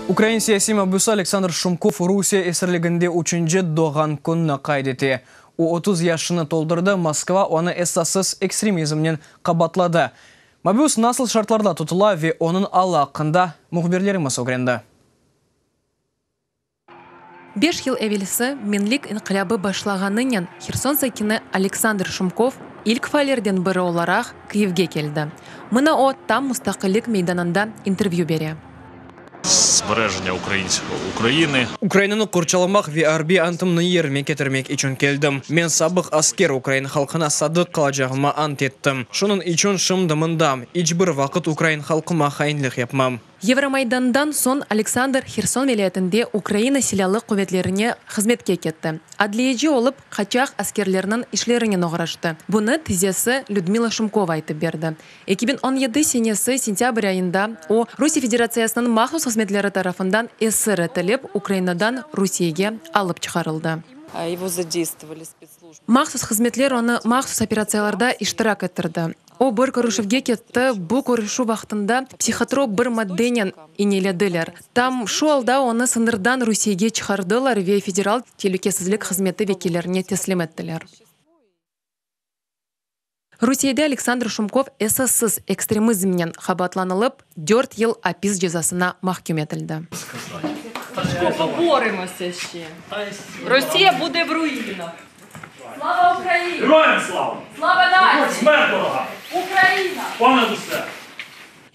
Ukrain siyasiy mabüsi Aleksandr Şumkov Rusiye esirliginde üçünci doğğan kününi qayd ete. O, 30 yaşını toldurdı, Moskva onı esassız ekstremizmnen qabaatladı. Mabüs nasıl şartlarda tutula ve onıñ alı aqqında mühbirlerimiz ögrendi. Beş yıl evelsi Menlik inqilâbı başlağanınen Herson sakini Aleksandr Şumkov ilk faallerden biri olaraq Kyivge keldi. Mına o, tam Mustaqillik meydanında intervyü bere. Sberejeniya ukrainskogo Ukrainy. Ukrainanı qorçalamaq ve arbiy antımnı yerine ketirmek içün keldim. Men sabıq asker, ukrain halqına sadıq qalacağıma ant ettim. Şunıñ içün şimdi mındam. İç bir vaqıt ukrain halqıma hainlik yapmam. Yevromaydandan soñ Aleksandr Herson vilâyetinde Ukraina Silâlı quvetlerine hızmetke ketti. Adliyeci olıp, qaçaq askerlerniñ işlerinen oğraştı. Bunı tizesi Lüdmila Şumkova aytıp berdi. 2017 senesi sentâbr ayında o, Rusiye Federatsiyasınıñ mahsus hızmetleri tarafından esir etilip, Ukrainadan Rusiyege alıp çıqarıldı. Mahsus hızmetler onı mahsus operatsiyalarda iştirak ettirdi. O, bir körüşüvge ketti, bu körüşüv vaqtında psihotrop bir maddenen inelediler. Tam şu alda onı sıñırdan Rusiyege çıqardılar ve Federal telükesizlik hızmeti vekillerine teslim ettiler. Rusiyede Aleksandr Şumkov esassız ekstremizmnen qabaatlanılıp, dört yıl apis cezasına mahküm etildi.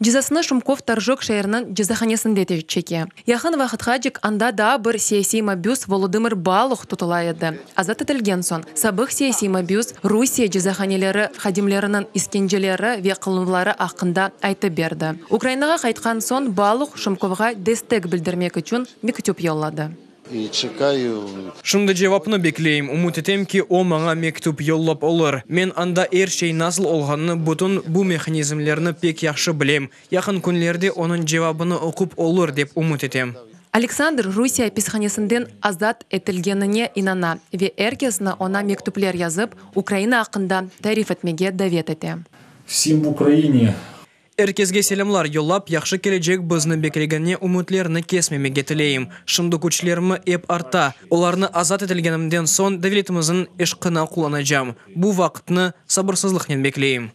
Cezasını Şumkov Torjok şeeriniñ cezahanesinde çeke. Yaqın vaqıtqacek anda daa bir siyasiy mabüs Volodımır Baluh tutula edi. Azat etilgen soñ, sabıq siyasiy mabüs Rusiye cezahaneleri hadimleriniñ iskenceleri ve qılınuvları aqqında aytıp berdi. Ukrainağa qaytqan soñ Baluh Şumkovğa destek bildirmek içün mektüp yolladı. Şimdi cevapnı bekleyim. Ümüt etem ki, o maña mektüp yollap olur. Men anda er şey nasıl olğanını, bütün bu mehanizmlerni pek yahşı bilem. Yaqın künlerde onıñ cevabını oqup olur, dep ümüt etem. Aleksandr Rusiye apishanesinden azat etilgenine inana ve er kesni oña mektüpler yazıp, Ukraina aqqında tarif etmege davet ete. Vsim v Ukrainie. Er kesge selâmlar yollap, yahşı kelecek bizni beklegenine ümütlerini kesmemege tileyim. Şimdi küçlerimi ep arta. Olarnı azat etilgenimden soñ devletimizniñ eşqına qullanacam. Bu vaqıtnı sabırsızlıqnen bekleyim.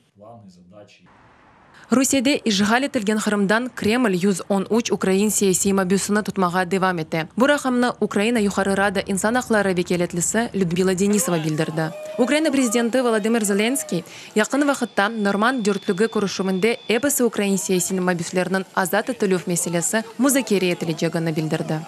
Rusiyede işğal etilgen Qırımdan Kreml 113 ukrain siyasiy mabüsini tutmağa devam ete. Bu raqamnı Ukraina Yuqarı Rada insan aqları vekâletlisi Lüdmila Denisova bildirdi. Ukraina prezidenti Volodımır Zelenskıy yaqın vaqıtta Normand dörtlügi körüşüvinde episi ukrain siyasiy mabüslerniñ azat etilüv meselesi muzakere etilecegini bildirdi.